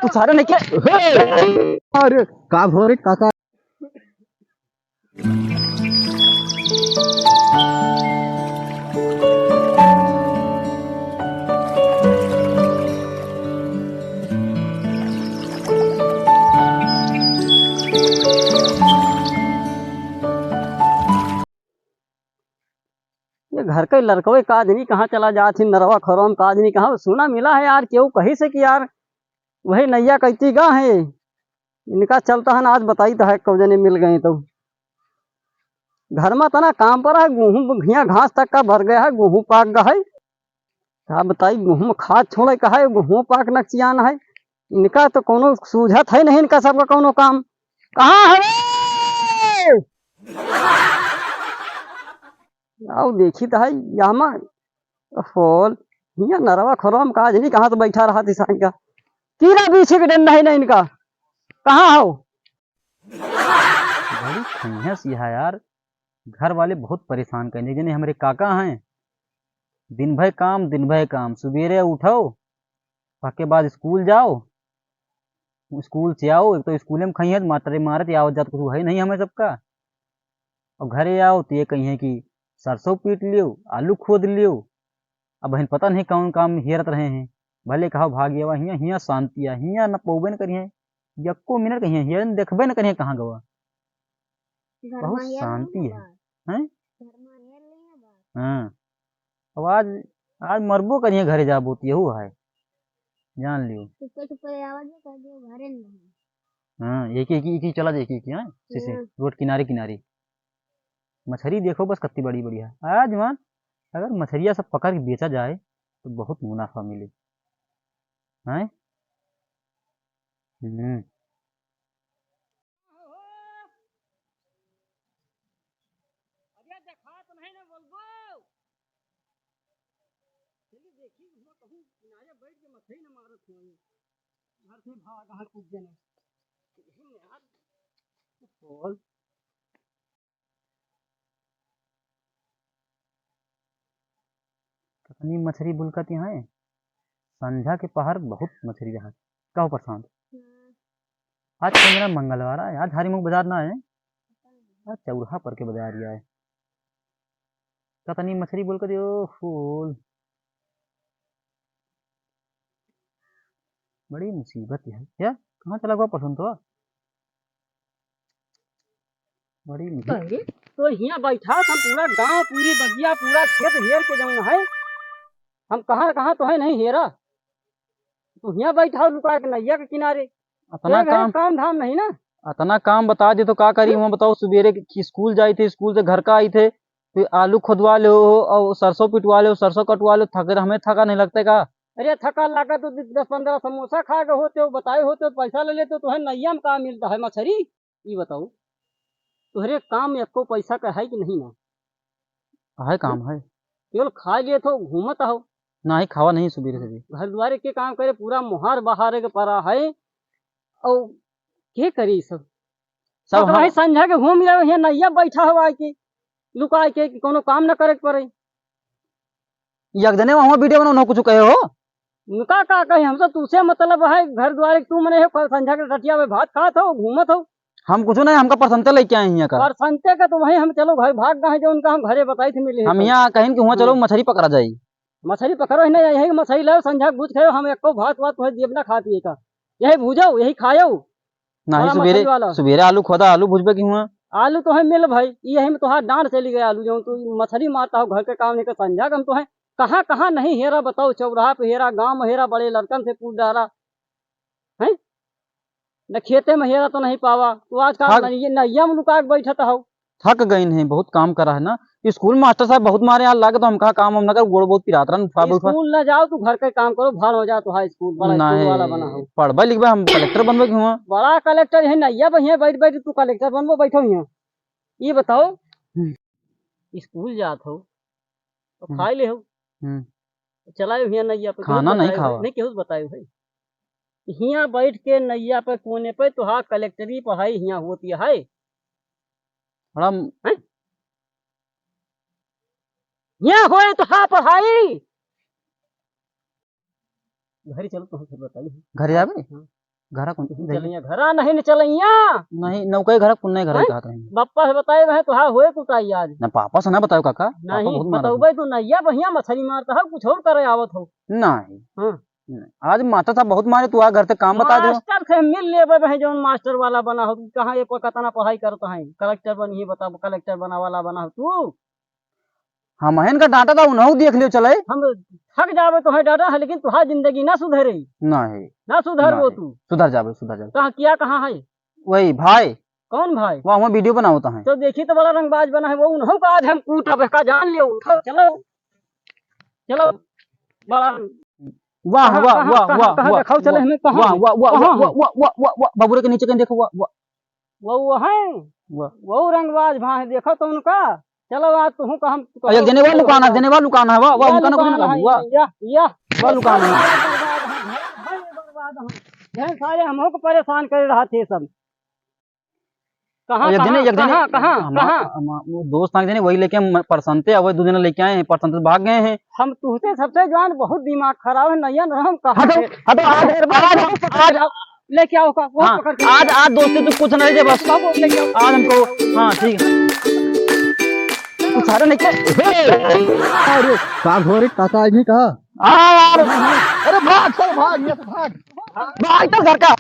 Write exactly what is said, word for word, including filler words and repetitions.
तू सारे नहीं क्या? अरे, का भो रे काका? ये घर के लड़कवे का आदमी कहाँ चला जात ही, नरवा खरोम का आदमी कहाँ सुना मिला है यार, केहू कही से कि यार वही नैया कैती गा है, इनका चलता है ना, आज बताई तो है कौ जने मिल गए तो। घर में तना काम पर है, गेहूं घिया घास तक का भर गया है, गेहूं पाक गया है। का बताई, गेहूं में खाद छोड़े का है, गेहूं पाक नकचियान है। इनका तो कोनो सूझत है नहीं, इनका सबका कोनो काम। कहाँ हवे? आओ देखी तो है, यामा होल, हिया नरवा खरोम का आज नहीं कहाँ तो बैठा रहा थी साइन का। कीड़ा बीछे के डंडा है ना इनका। कहाँ हो? बड़ी खैहस यह यार, घर वाले बहुत परेशान करने जने हमरे काका हैं। दिन भर काम, दिन भर काम, सुबेरे उठो, उसके बाद स्कूल जाओ, स्कूल से आओ, एक तो स्कूले में खैहस, मास्टरे मारत, आवत जात कुछ है नहीं हमें सबका। और घरे आओ तो ये कहिए कि सरसों पीट लियो, आलू खोद लियो। अब बहन पता नहीं कौन काम हेरत रहे हैं। भले कहा भाग्य बा, हियाँ, हियाँ शांति है, हियाँ न पौबे न करिए, यक्को मिनट कहिए, हियाँ देखबे न करिए कहाँ गवा। बहुत शांति है, हैं? हाँ, अब आज, आज मरबो करिए घरे जाबो तो यहू है, जान लियो। चुप्पे चुप्पे आवाज कर दियो, घरे नहीं। हाँ, एक, एक, एक, एक चला जाए, एक, एक, हाँ, जैसे हाँ। रोड किनारे किनारे। मछरी देखो बस कितनी बड़ी बड़ी है। आज मान अगर मछरिया सब पकड़ के बेचा जाए तो बहुत मुनाफा मिले। हैं? हम्म। अरे देखा तो नहीं ना बोलबो। चलिए देखी, हुआ कहूँ किनारे बैठ के मछली न मारत हुआ। घर से भाग, कहाँ कूद देना। यही में यार, बोल। कतनी मछरी बुलकत यहाँ है। संझा के पहर बहुत मछरी रहा। का हो प्रशांत? हम्म। आज कौन दिन है? मंगलवार है। आज हरी मुख बाजार ना है, आज चौराहा पर के बाजार ही आए। कतनी मछरी बोल के दियो फूल। बड़ी मुसीबत है क्या? कहाँ चला गवा पसंद तो? बड़ी मुसीबत। अरे, तो हियाँ बैठा हम पूरा गांव, पूरी बगिया, पूरा खेत हेर के जौन है, हम कहाँ कहाँ तो है नहीं हेरा। तू हियाँ बैठा लुका के नैया के किनारे। अतना तेरे घरे काम, काम धाम नहीं ना। अतना काम बता दे तो का करी? वहाँ बताओ, सुबेरे की स्कूल जाई थे, स्कूल से घर का आई थे, फिर आलू खोदवा ले हो और सरसों पिटवा ले हो, सरसों कटवा ले हो, थके हमें थका नहीं लगता का? अरे थका लागा तो दस पन्द्रह समोसा खा गए होते हो, बताए होते हो, पैसा ले लेते हो, तुम्हें नैया में का मिलता है मछरी? ई बताओ, तोहरे काम एको पैसा का है कि नहीं ना? है काम है। केवल खा लिए तो घूमत हो। नाही, खावा नहीं सुबेरे से भी। घर द्वारे के काम करे, पूरा मोहार बहारे के परा है। और के करी ई सब? सब पकड़ा हम है, संझा के घूम ले, यहाँ नैया बैठा हो आके, लुका के, कि कोनो काम न करे के पड़े। एक जने वहाँ वीडियो बनाओ, ना कुछ कहे हो। उनका का कही, हमसे तुझसे मतलब है, घर द्वारे तू मने हो, कल संझा के टटिया में भात खात हो, घूमत हो। हम कुछ नहीं, हमका परसंते लेके आए हैं का। परसंते का तो वही हम चलो घर भाग गए, जो उनका हम घरे बताई थे मिले हम हैं। यहाँ कहीं कि हुआ चलो हाँ। मछली पकड़ा जाई। मछली पकड़ो ही नहीं, यही मछली लाओ, संझा के भूज खाओ, हम एको भात वात तुम्हें देब ना खाती है का। यही भूजाओ, यही खाओ। नाही, बड़ा सुबेरे, मछली वाला। सुबेरे आलू खोदा, आलू भुजबे की हुआ। आलू तो है मिल भाई, यही में तोहार डांड चली गया आलू, जो तू मछली मारता हो घर के काम नहीं कर संझा के हम तो है। कहाँ कहाँ नहीं हेरा बताओ, चौराहा पे हेरा, गांव में हेरा, बड़े लड़कन से पूछ डारा, हैं? न खेते में हेरा तो नहीं पावा, तू आजकल थक नैया, नैया में लुका के बैठत हो। थक गइन है, बहुत काम करा है ना। स्कूल मास्टर साहब बहुत मारे, यार लागे तो हम कहा काम हम ना कर, गोड़ बहुत पिरात रहन, उठा बैठा। स्कूल ना जाओ, तू घर के काम करो, भाड़ हो जा, तू हाई स्कूल, बड़ा स्कूल नहीं, वाला बना हो। पढ़बे लिखबे, हम कलेक्टर बनबे की हुआ। बड़ा कलेक्टर है नैया, बहिया बैठ बैठ तू कलेक्टर बनबो, बैठो यहाँ। ये बताओ, हम्म। स्कूल जात हो तो हम्म। खाए ले हो, हम्म। चलाए हिया नैया पे, खाना केहू नहीं बताए खावा। नहीं, केहू बताए भाई। हिया बैठ के नैया पे कोने पे तोहार कलेक्टरी पढ़ाई हिया होती है। बड़ा म- हैं? हिया होए तोहार पढ़ाई। घर चलो, तुम फिर बताइए। घर जाबे? हाँ। घरा कौन? चलैया घरा नहीं न चलैया। नहीं, नौकई घरा कौन नहीं घरा हैं? कहा कहीं। बप्पा से बताए रहे तो हाँ होए कुटाई आज। ना पापा से ना बताओ काका, पापा नहीं, बहुत मारा। बतौबे तो नहीं, या बढ़िया मछली मारता हो, कुछ और करे आवत हो। नहीं। हाँ। नहीं। आज मास्टर साहब बहुत मारे, तू आ घर से काम बता दो। मास्टर से मिल लेबे भाई, जौन मास्टर वाला बना हो, कहाँ ये पर कितना पढ़ाई करता है, कलेक्टर बनिए बताओ, कलेक्टर बना वाला बना हो तू। हमहिन का डांटा था, उन्हों देख लियो चले। हम थक जावे तो है डांटा है, लेकिन तुहार जिंदगी ना सुधरे। नहीं। ना सुधर वो नहीं। तू। सुधर जावे, सुधर जावे। कहाँ किया, कहाँ है? वही भाई। कौन भाई? वह, वह वीडियो बनावता है। तो देखी तो बड़ा रंगबाज बना है वो, उन्हों का आज हम कूट अब का जान लियो। उठो, चलो। चलो। बड़ा वाह, कहाँ, वाह, कहाँ, वाह, कहाँ, वाह, कहाँ वाह, देखाओ चले वाह, हमें, कहाँ वाह, है? वाह, वाह, कहाँ वाह, है? वाह, वाह, वाह, वाह, बबुरे के नीचे कहीं देखो, वाह, वाह। वो, वो हैं? वाह। वो रंगबाज भाई, देखो तो उनका। चलो आज तुहूँ का हम एक जने वाह लुकाना, जने वाह लुकाना है, वाह, वाह, उनका ना कुछ ना लुकाना है, वाह। या, या। वाह लुकाना है। बर्बाद हैं, बर्बाद हैं। ढेर सारे हमको परेशान कर रहा थे सब। कहाँ, एक जने, कहाँ, एक जने, कहाँ, कहाँ, हम, कहाँ? हम, वो दोस्त आ जने, वही लेके हम परसंते आवे, दो दिन लेके आए हैं, परसंते भाग गए हैं। हम तुहसे सबसे जवान, बहुत दिमाग खराब है, नैया न हम कहाँ हटो, से? हटो, आज, आज, आज, लेके आओ का, वो हाँ, पकड़ के आज, आज दोस्ती तू कुछ नहीं दे बस। बाबू, लेके आओ। आज हमको, हाँ, ठीक है। तू सारे नहीं क्या? अरे, का हो रे, काका, आज नहीं कहा? आ यार। अरे भाग, चल भाग, ये भाग। भाग, चल घर का।